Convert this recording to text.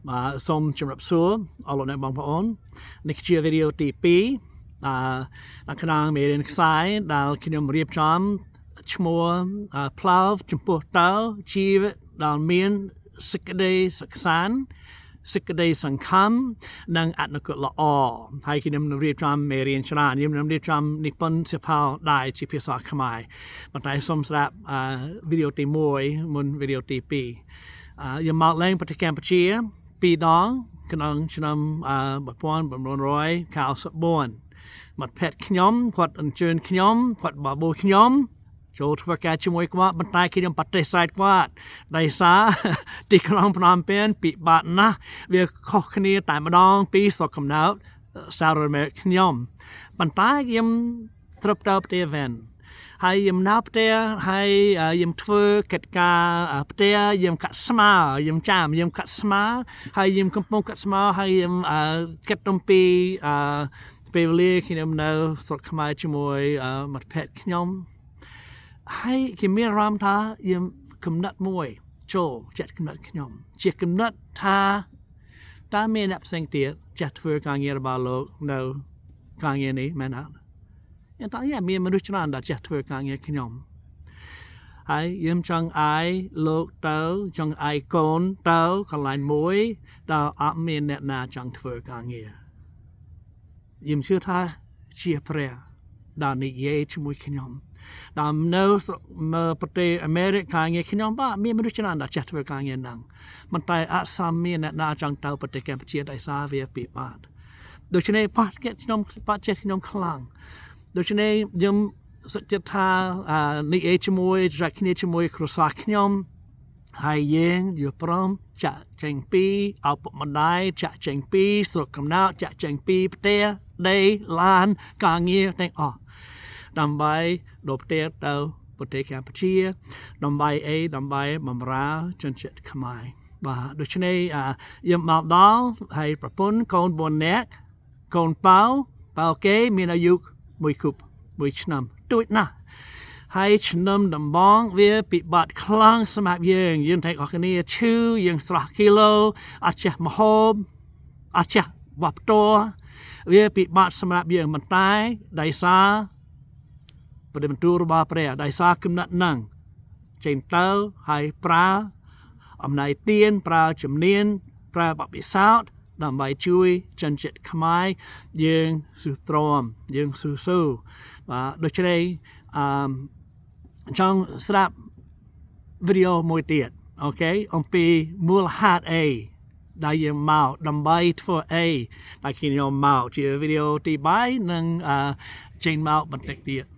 បាទសូមជម្រាបសួរអស់លោកអ្នកបងប្អូននេះជាវីដេអូទី2អឺនៅក្នុងមេរៀនខ្សែដែលខ្ញុំរៀបចំឈ្មោះអឺផ្លូវចំពោះតើជីវិតដែលមានសេចក្តីសុខសាន្តសេចក្តីសង្ឃឹមនិងអនុគតល្អហើយខ្ញុំនឹងរៀបចំមេរៀនច្រើនខ្ញុំនឹងរៀបចំនិពន្ធសៀវភៅដែរជាភាសាខ្មែរប៉ុន្តែសូមស្ដាប់អឺវីដេអូទី1មុនវីដេអូទី2អឺយើងមកឡើងប្រទេសកម្ពុជាពីរដងក្នុងឆ្នាំអឺ1994មិត្តភក្តិខ្ញុំគាត់អញ្ជើញខ្ញុំគាត់បបួលខ្ញុំចូលធ្វើការជាមួយគាត់ប៉ុន្តែខ្ញុំបដិសេធគាត់ដោយសារ ទីក្រុងភ្នំពេញពិបាកណាស់វាខុសគ្នាតែម្ដងពីស្រុកកំណើតសហរដ្ឋអាមេរិកខ្ញុំប៉ុន្តែខ្ញុំត្រឹបទៅផ្ទះវិញហើយខ្ញុំនៅផ្ទះហើយខ្ញុំធ្វើកិច្ចការផ្ទះខ្ញុំកាត់ស្មៅខ្ញុំចាំខ្ញុំកាត់ស្មៅហើយខ្ញុំកំពុងកាត់ស្មៅហើយខ្ញុំគិតអំពីអឺពេលវេលាខ្ញុំនៅស្រុកខ្មែរជាមួយមិត្តភក្តិខ្ញុំ ហើយគេមានអារម្មណ៍ថាយើងកំណត់មួយចូលចិត្តកំណត់ខ្ញុំជាកំណត់ថាតើមានអ្នកផ្សេងទៀតចេះធ្វើការងាររបស់លោកនៅការងារនេះមែនអត់ខ្ញុំថាយ៉ាមានមនុស្សច្រើនដែលចេះធ្វើការងារខ្ញុំហើយយើងចង់ឲ្យលោកទៅចង់ឲ្យកូនទៅកន្លែងមួយដែលអត់មានអ្នកណាចង់ធ្វើការងារយើងជឿថាជាព្រះដែលនិយាយជាមួយខ្ញុំដល់នៅមើលប្រទេសអាមេរិកការងារខ្ញុំបាទមានមនុស្សច្រើនដែលចេះធ្វើការងារហ្នឹងប៉ុន្តែអត់សមមានអ្នកណាចង់ទៅប្រទេសកម្ពុជាដោយសារវាពិបាកដូច្នេះប៉ះខ្ញុំប៉ះចេះខ្ញុំខ្លាំងដូច្នេះខ្ញុំសុខចិត្តថានិយាយជាមួយចែកគ្នាជាមួយគ្រួសារខ្ញុំហើយយើងយល់ព្រមចាក់ចេញពីឪពុកម្ដាយចាក់ចេញពីស្រុកកំណើតចាក់ចេញពីផ្ទះដីឡានការងារទាំងអស់ដើម្បីដល់ផ្ទះទៅប្រទេសកម្ពុជាដើម្បីអីដើម្បីបម្រើជនជាតិខ្មែរបាទដូច្នេះយើងមកដល់ហើយប្រពន្ធកូន4នាក់កូនប៉ៅប៉ៅគេមានអាយុមួយគប់មួយឆ្នាំទូចណាស់ហើយឆ្នាំដំបងវាពិបាកខ្លាំងសម្រាប់យើងយើងតែអស់គ្នាឈឺយើងស្រស់គីឡូអត់ចេះម្ហូបអត់ចេះវប្បធម៌វាពិបាកសម្រាប់យើងមិនតែដោយសារព្រះបន្ទូលរបស់ព្រះដោយសារគំនិតហ្នឹងចេញទៅហើយប្រើអំណាចទានប្រើជំនាញប្រើបទពិសោធន៍ដើម្បីជួយជនជាតិខ្មែរយើងស៊ូទ្រាំយើងស៊ូស៊ូបាទដូច្នេះអឺចង់ស្ដាប់វីដេអូមួយទៀត okay អំពីមូលហេតុអីដែលយើងមកដើម្បីធ្វើអីដែលខ្ញុំមកជាវីដេអូទី3និងអឺចេញមកបន្តិចទៀត។